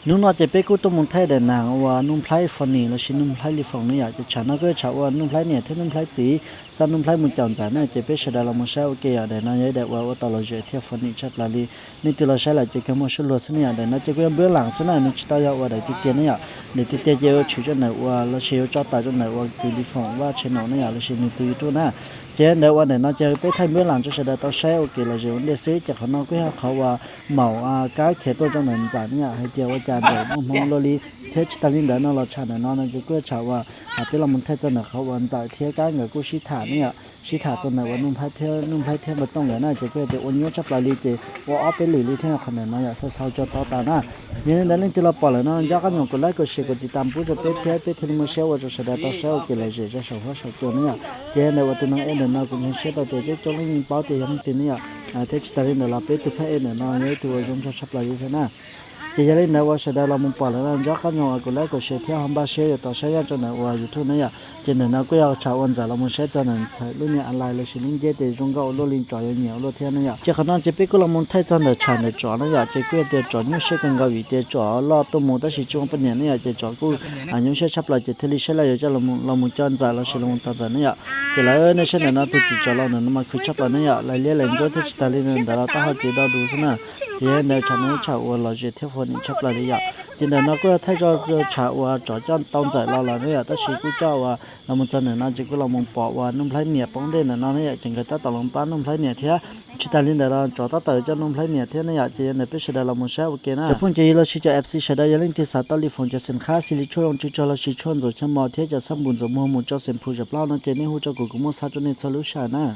Hnub no ces peb kuj tuaj mus thaij daim neeg uas Nuj Nplhaib Funny lossis Nuj Nplhaib Li Foom ne yom, ces tsam no kuj yog tsam uas Nuj Nplhaib niam thiab Nuj Nplhaib txiv xa Nuj Nplhaib mus caum Ntxawm na, ces peb sawv daws los mus saib ua ke yom. Daim no yog daim uas ua tau lom zem thiab funny tshaj plaws li. Leej twg los saib lawm ces kawg muaj suab luag xwb ne yom. Daim no ces kuj yog npwb lees xwb na, nws tsis tau yog uas daim tiag tiag ne yom. Daim tiag tiag ces yuav tshwm rau ntawm uas lossis yuav tso tawm rau ntawm uas kwv Li Foom Vaj channel ne yom, lossis nws tus YouTube na. Ces ntawd uas daim no ces peb thaij npwb lees rau sawv daws tau saib ua kev lom zem ua ntej xwb, ces qhov no kuj yog qhov uas maum kab khiav tuaj rau ntawm Ntxawm ne yom, hais tias ua cas Ntxawm muaj hmoo luaj li. Thiab tsis tas li ntawd no los tsham ntawm no no ces kuj yog tsam uas peb los mus thaij txog ntawm qhov uas Ntxawm thiab Kab nkawd kuj sib tham ne yom, sib tham txog ntawm uas Nuj Nplhaib thiab, Nuj Nplhaib thiab Npawg Tooj nkawd na, ces kuj yog tias ua nyuaj tshaj plaws li ces ua ob peb lwm li thiab qhov ntawm no yom, xaus xaus tso tau tas na. Yog li ntawd leej twg los pom lawm no nco qab nyob kom like, kom share, kom tiv tas pub rau peb thiab peb thiaj li muaj siab ua rau sawv daws tau saib ua kev lom zem rau saum huab saum cua ne yom. Ces ntawm uas tus neeg ua ntawm no kuv ntseeg siab tau tias coob coob leej yeej paub tias yog leej twg ne yom. Thiab tsis tas li ntawd los peb tus phaj ua ntawm no yog ib tug uas zoo nraug tshaj plaws li thiab na. Ces yog li ntawd uas sawv daws los mus pom lawm no nco qab nyob kom like, kom share thiab ho npaj siab yuav tos saib nyob rau ntawm uas YouTube ne yom. Ces ntawm no kuj yog tsam uas Ntxawm los mus saib txog ntawm ntxhais lub niag a lais lossis lub nceb tes zoo nkauj ua luaj li, tsov yuav nyiam ua luaj thiab ne yom. Ces qhov no ces peb kuj los mus thaij txog ntawm tsam ntawm tsov ne yom, ces kuj yog tias tsov nyuaj siab kawg nkaus vim tias tsov loj tuaj mus tab sis tsis muaj poj niam ne yom, ces tsov kuj nyuaj siaj tshaj plaws ces thiaj li saib laj yuav coj los mus coj Ntxawm lossis los mus tos Ntxawm ne yom. Ces lawv nej saib ntawm no tus txiv tsov los ntawm no mas khwv tshaj plaws ne yom, lawv liab lawv ntsuab thiab tsis tas li ntawd los tab ho kev do du xwb na. Ces yog ntawd tsam no ib tsam uas lom zem thiab funny tshaj plaws li yom. Ces ntawm no kuj yog thaij txog tsam uas tsov coj tau Ntxawm los lawm ne yom, tab sis kuj coj uas los mus txog ntawm no ces kuj los mus pom uas Nuj Nplhaib niam poob dej ntawm no ne yom, ces nkawd tab tom los pab Nuj Nplhaib niam thiab. Tsis tas li ntawd los tsov tab tom coj Nuj Nplhaib niam thiab ne yom. Ces yog ntawd peb sawv daws los mus saib ua ke na. Cov phooj ywg lossis cov F C sawv daws yog leej twg xav tau Li Foom cov xeem khab xws li tshuaj zoo tswj tsog lossis tshuaj ntxuav chaw mos thiab cov xab npum ntxuav muag mus rau xeem Phu Zam Plaub no ces nej hu rau kuv, kuv muaj xa rau nej txhua lub sij hawm na.